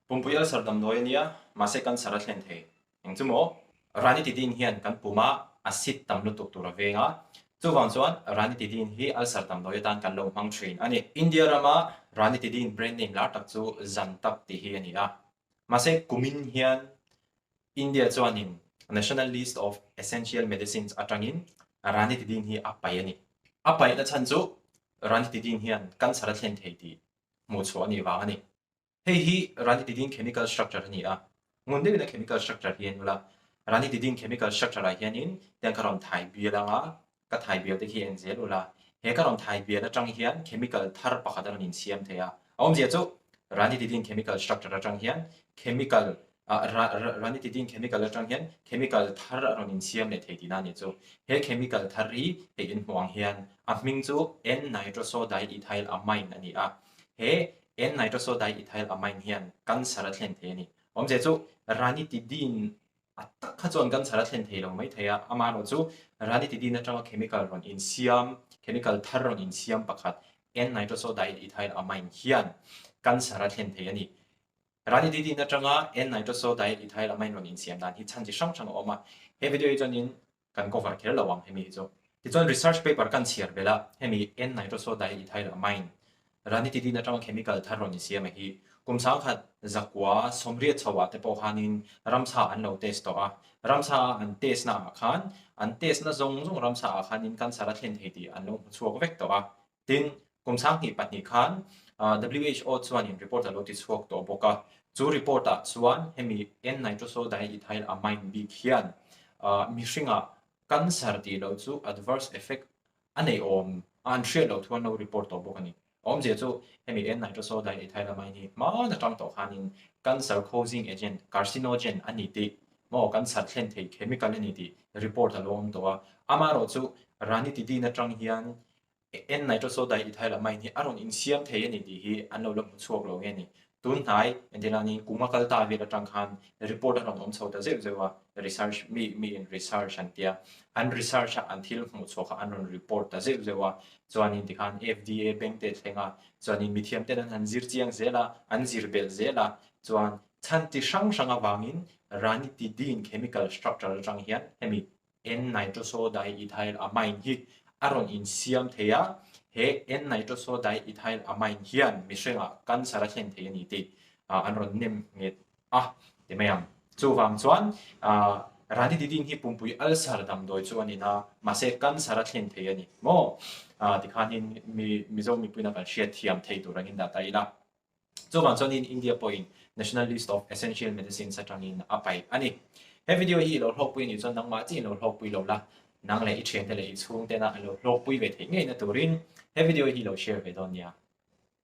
Pumpui ulcer damdawi a nia, mahse cancer a thlen thei. Eng chu maw? Ranitidine hian kan puma acid tam lutuk tur a veng a, chuvang chuan ranitidine hi ulcer damdawi atan kan lo hmang thin a ni. India rama ranitidine brand name lar tak chu Zantac tih hi a ni a, mahse kumin hian India chuanin National List of Essential Medicines atangin ranitidine hi a paih a ni. A paihna chhan chu ranitidine hian cancer a thlen thei tih hmuhchhuah a nih vang a ni. Hei hi ranitidine chemical structure a ni a, ngun deuhin a chemical structure hi en ula, ranitidine chemical structure ah hianin tiang ka rawn thai bial anga ka thai bial te khi en zel ula, he ka rawn thai bial atang hian chemical thar pakhat a rawn insiam thei a, a awmzia chu ranitidine chemical structure atang hian chemical ranitidine chemical atang hian chemical thar a rawn insiam leh thei tihna a nih chu. He chemical thar hi hei inhmuh ang hian a hming chu N-nitrosodiethylamine a ni a, he N-nitrosodiethylamine hian cancer a thlen thei a ni. Awmzia chu ranitidine a tak kha chuan cancer a thlen thei lo mai thei a, amaherawh chu ranitidine atanga chemical rawn insiam, chemical thar rawn insiam pakhat N-nitrosodiethylamine hian cancer a thlen thei a ni. Ranitidine atanga N-nitrosodiethylamine rawn insiam dan hi chhan chi hrang hrang a awm a, he video hi chuanin kan cover kher lo ang hemi hi chu. Tichuan research paper kan chhiar belh a, hemi N-nitrosodiethylamine, ranitidine atanga chemical thar rawn insiam a hi kum sangkhat zakua sawmriat chho ah te pawh khanin ramsa an lo test tawh a, ramsa a an test na ah khan an test na zawng zawng ramsa ah khanin cancer a thlen thei tih an lo hmu chhuak vek tawh a. Tin, kum 2002 khan WHO chuanin report a lo ti chhuak tawh bawk a, chu report ah chuan hemi N-nitrosodiethylamine bik hian mihringah cancer tih loh chu adverse effect a nei awm a an hriat loh thu an lo report tawh bawk a ni. A awmzia chu hemi N-nitrosodiethylamine hi hmaan atang tawh khanin cancer causing agent, carcinogen, a ni tih maw cancer thlen thei chemical a ni tih report a lo awm tawh a. Amaherawhchu ranitidine atang hian N-nitrosodiethylamine hi a rawn insiam thei a ni tih hi an lo la hmu chhuak lo nge ni. Tun hnai, entirnanin kum a kal ta vel atang khan report a rawn awm chho ta zeuh zeuh a, research mi miin research an tia, an research a an thil hmuh chhuah kha an rawn report ta zeuh zeuh a, chuanin tikhan FDA bank te thleng a, chuanin mithiam ten an han zir chiang zel a, an zir belh zel a, chuan chhan ti hrang hrang avangin ranitidine chemical structure atang hian hemi N-nitrosodiethylamine hi a rawn insiam thei a, he N-nitrosodiethylamine hian mihringah cancer a thlen thei a ni tih an rawn nem nghet a ti mai ang. Chuvang chuan ranitidine hi pumpui ulcer damdawi chu a ni na, mahse cancer a thlen thei a ni maw? Tikhanin Mizo mipuina kan hriatthiam thei tur angin dah ta ila. Chuvang chuanin India pawhin National List of Essential Medicines atangin a paih a ni. He video hi i lo hlawkpui anih chuan nangmah chiah in lo hlawkpui lo la, nang leh i thiante leh i chhungtena an lo hlawkpui ve theih ngeina turin he video hi i lo share ve dawn nia.